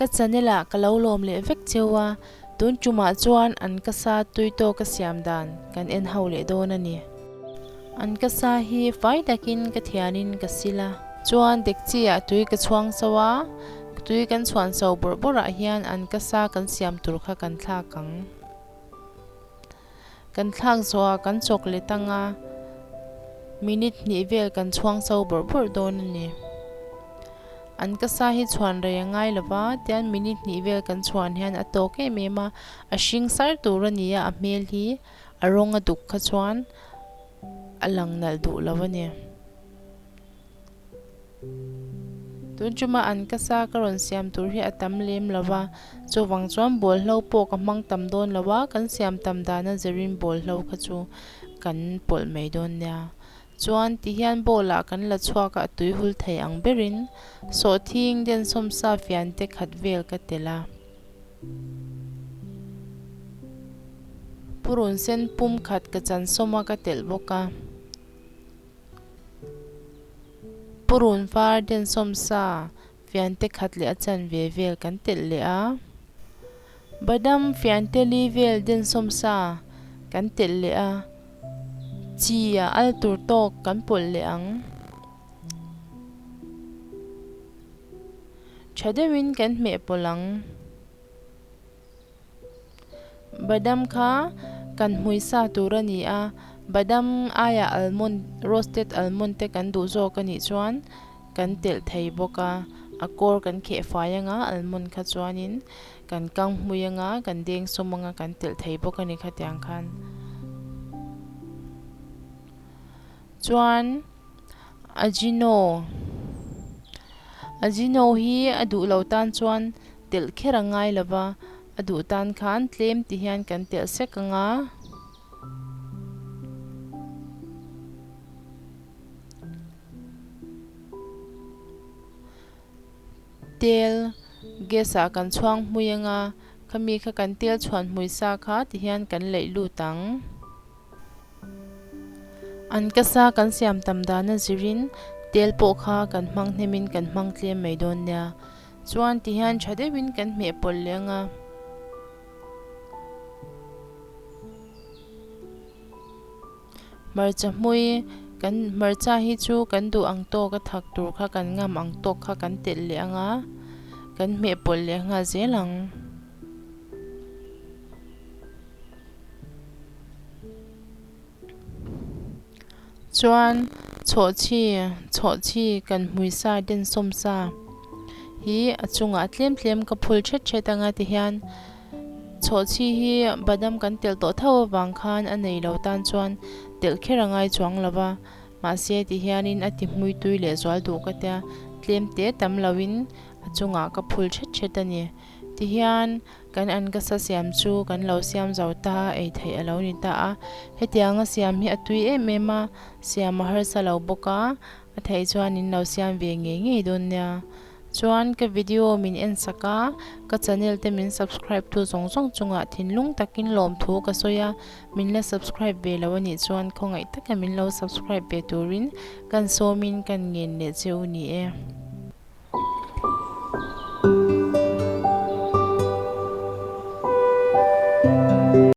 Ka channel ah ka lo lawm leh vek cheu a, tun tumah chuan an ka sa tui tawk a siam dan kan en ho leh dawn a ni. An ka sa hi fai takin ka thianin ka sil a. Chuan dekchi ah tui ka chhuang so a, tui kan chhuan so bawrh bawrh ah hian an ka sa kan siam tur kha kan thlak ang. Kan thlak zawhah kan chawk let anga minute hnih vel kan chhuang so bawrh bawrh dawn a ni. An ka sa hi chhuan rei a ngai lo va, tian minute hnih vel kan chhuan hian a tawk em em a, a hring sar tur a ni a, a hmel hi a rawng a duk kha chuan a lang nalh duh lo a ni. Tun chuma an ka sa ka rawn siam tur hi a tam lem lo va, chuvang chuan bawlhlo pawh ka hmang tam dawn lo a, kan siam tam dana zirin bawlhlo kha chu kan pawlh mai dawn nia. Chuan ti hian bowl ah kan la chhuak a, a tui hul thei ang berin sawhthing densawm sa fian te khat vel ka telh a. Purun sen pum khat ka chansawm a ka telh bawk a. Purun var densawm sa fiante khat leh a chanve vel kan telh leh a. Badam fiante li vel densawm sa kan telh leh a. Chi a al tur tawk kan pawlh leh ang. Tha deuhin kan hmeh pawlh ang. Badam kha kan hmui sa tur a ni a, badam aiah almond, roasted almond te kan duh zawk a nih chuan kan telh thei bawk a, a kawr kan kheh fai anga almond kha chuanin kan kang hmui anga kan deng sawm anga kan telh thei bawk a ni khatiang khan. Chuan Ajino, Ajino hi a duh lo tan chuan telh kher a ngai lo va, a duh tan khan tlem ti hian kan telh sek ang a. Tel gas ah kan chhuang hmui ang a, khami kha kan tel chhuan hmui sa kha ti hian kan leih lut ang. An ka sa kan siam tam dan a zirin tel pawh kha kan hmang hnemin kan hmang tlem mai dawn nia. Chuan ti hian tha deuhin kan hmeh pawlh leh anga. Hmarcha hmui kan hmarcha hi chu kan duh ang tawk a thak tur kha kan ngam ang tawk kha kan telh leh anga kan hmeh pawlh leh nghal zel ang. Chuan chhawhchhi chhawhchhi kan hmui sa densawm sa hi a chungah tlem tlem ka phul thet thet anga ti hian chhawhchhi hi badam kan telh tawh tho avang khan a nei lo tan chuan telh kher a ngai chuang lo va mahse ti hianin a ti hmui tui leh zual duh ka tia tlem te tam loin a chungah ka phul thet thet a ni tihian. Kan an ka sa siam chu kan lo siam zo ta a, ei theih a lo ni ta a. Hetianga siam hi a tui em em a, siam a harsa lo bawk a, a theih chuan in lo siam ve ngei ngei dawn nia. Chuan ka video min en sak a, ka channel te min subscribe tu zawng zawng chungah thinlung takin lawmthu ka sawi a, min la subscribe ve lo a nih chuan khawngaih taka min lo subscribe ve turin kan sawmin kan ngen leh che u ni e.